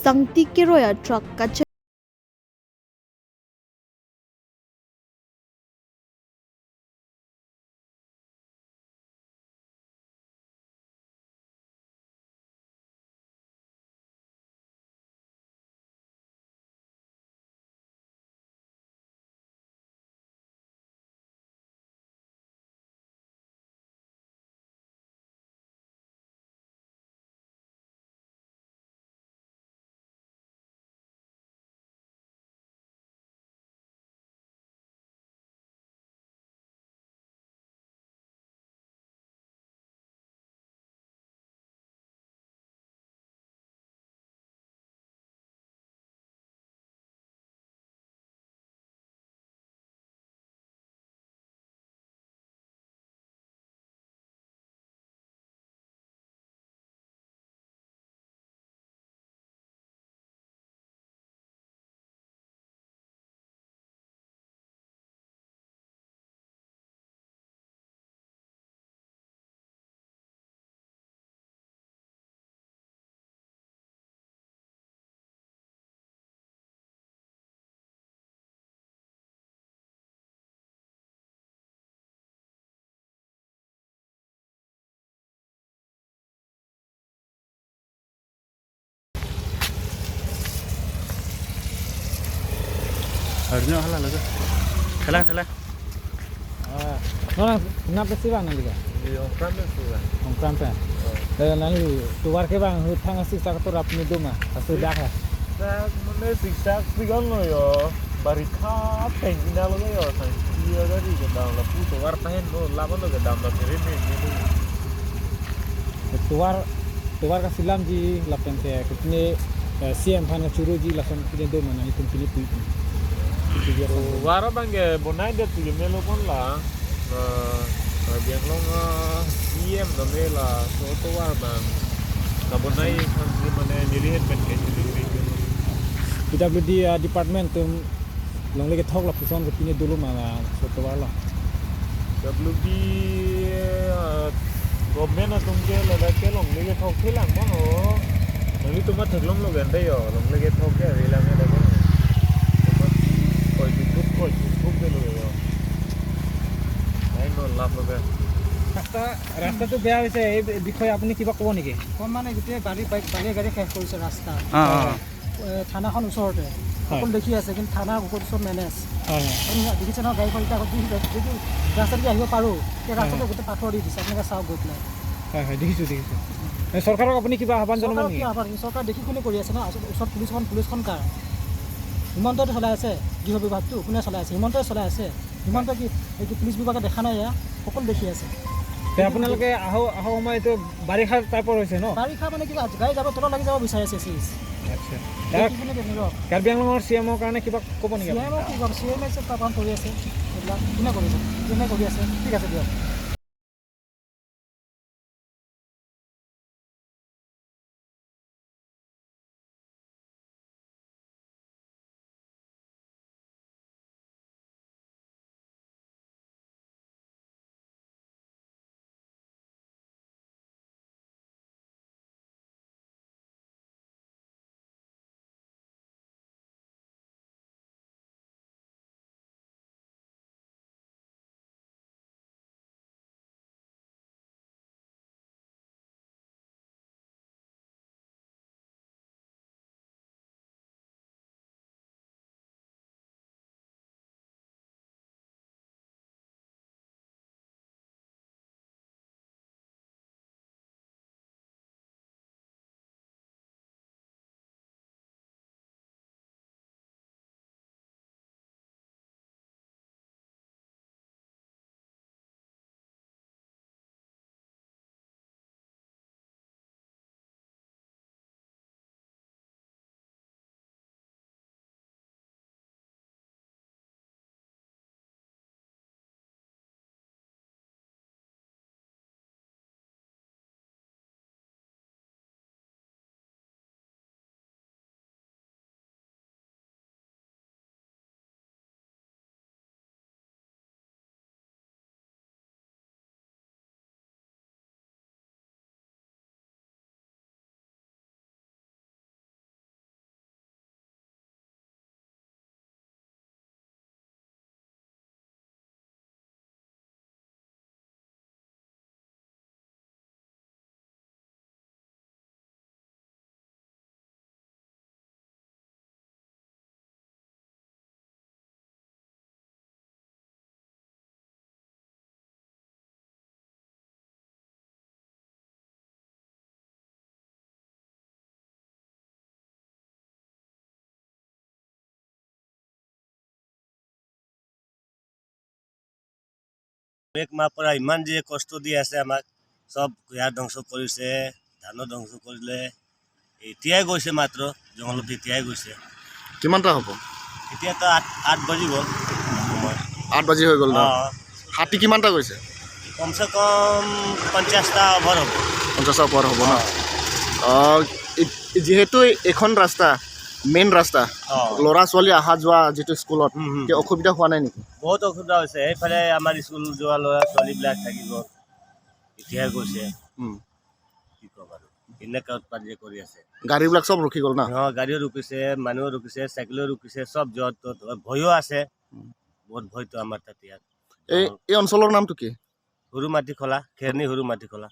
Sangti Keroya truck ka Harusnya halal aja. Salah salah. Ah, no, kenapa sih bang nanti? Iya, ongkram sih bang. Ongkram kan? Dan nanti tuar ke bang, hutang siksa ke turap ni duma, sudah lah. Nah, mana siksa sigal no yo, barika pengina lo yo, iya dari ke dalam lapu tuar tahen no, lama lo ke dalam lapu ini ini. Tuar, tuar kasilam ji, lapen se, kutne CM pan curu ji, langsung kutne duma, nanti tumpini puit. Wara bangge bonai de tu melo kon la biang long CM no mela so to war bang ka bonai khan ji mane nirihen pen ke PWD department tum long le ke thok la puson ke pine dulu ma so to war la WD government tum ke la ke long le ke thok thilang mo ho ni tu ma thek long lo gen de yo long le ke thok ke ri la me de ৰাস্তাটো বেয়া হৈছে এই বিষয়ে আপুনি কিবা ক'ব নেকি? কম মানে গোটেই বালি বাইক বালি গাড়ী শেষ কৰিছে ৰাস্তা। থানাখন ওচৰতে সকলো দেখি আছে, কিন্তু থানা ওপৰত চব মেনেজ দেখিছে নহয়। গাড়ীখন এতিয়া যদি ৰাস্তাত আহিব পাৰোঁ, সেই ৰাস্তাটো গোটেই পাথৰ দি দিছে। আপোনালোকে চাওক গৈ পেলাই। হয় হয়, দেখিছোঁ দেখিছোঁ। চৰকাৰক আপুনি কিবা আহ্বান জনাব নেকি? আহ্বান চৰকাৰ দেখি শুনি কৰি আছে ন। ওচৰত পুলিচখন, পুলিচখন কাৰ? হিমন্তই চলাই আছে। গৃহ বিভাগটো কোনে চলাই আছে? হিমন্তই চলাই আছে। হিমন্ত কি এইটো পুলিচ বিভাগে দেখা নাই? এয়া সকলো দেখি আছে। আপোনালোকে আহো আহো সময় এইটো বাৰিষা টাইপৰ হৈছে ন? বাৰিষা মানে কিবা গাড়ী যাব তলত লাগি যাব বিচাৰিছে চিজ। আচ্ছা, কাৰ্বি আংলঙৰ চি এমৰ কাৰণে কিবা ক'ব নেকি? চি এমৰ কি ক'ব? চি এমে কাম কৰি আছে এইবিলাক, কোনে কৰিছে? কোনে কৰি আছে? ঠিক আছে দিয়ক। এক মাহ পৰা ইমান যে কষ্ট দি আছে আমাক, চব ইয়াৰ ধ্বংস কৰিছে, ধানো ধ্বংস কৰিলে। এতিয়াই গৈছে মাত্ৰ জংঘলত, এতিয়াই গৈছে। কিমানটা হ'ব? এতিয়াতো 8 বাজি গ'ল সময়। 8 বাজি হৈ গ'ল ন? অঁ। হাতী কিমানটা গৈছে? কমচে কম 50টা অভাৰ হ'ব। 50ৰ ওপৰত হ'ব ন? অঁ, যিহেতু এইখন ৰাস্তা মেইন ৰাস্তা, ল'ৰা ছোৱালী অহা যোৱা যিটো স্কুলত কিবা অসুবিধা হোৱা নাই নেকি? বহুত অসুবিধা হৈছে। সেইফালে আমাৰ স্কুল যোৱা ল'ৰা ছোৱালীবিলাক থাকি গ'ল, এতিয়াই গৈছে। কি ক'ম আৰু, এনেকুৱা উৎপাত যে কৰি আছে। গাড়ীবিলাক চব ৰখি গ'ল ন? অঁ, গাড়ীও ৰখিছে, মানুহো ৰখিছে, চাইকেলো ৰখিছে, চব য'ত ত'ত। ভয়ো আছে, বহুত ভয়তো আমাৰ তাত ইয়াত। এই অঞ্চলৰ নামটো কি? সৰু মাটি খোলা, খেৰনি সৰু মাটি খোলা।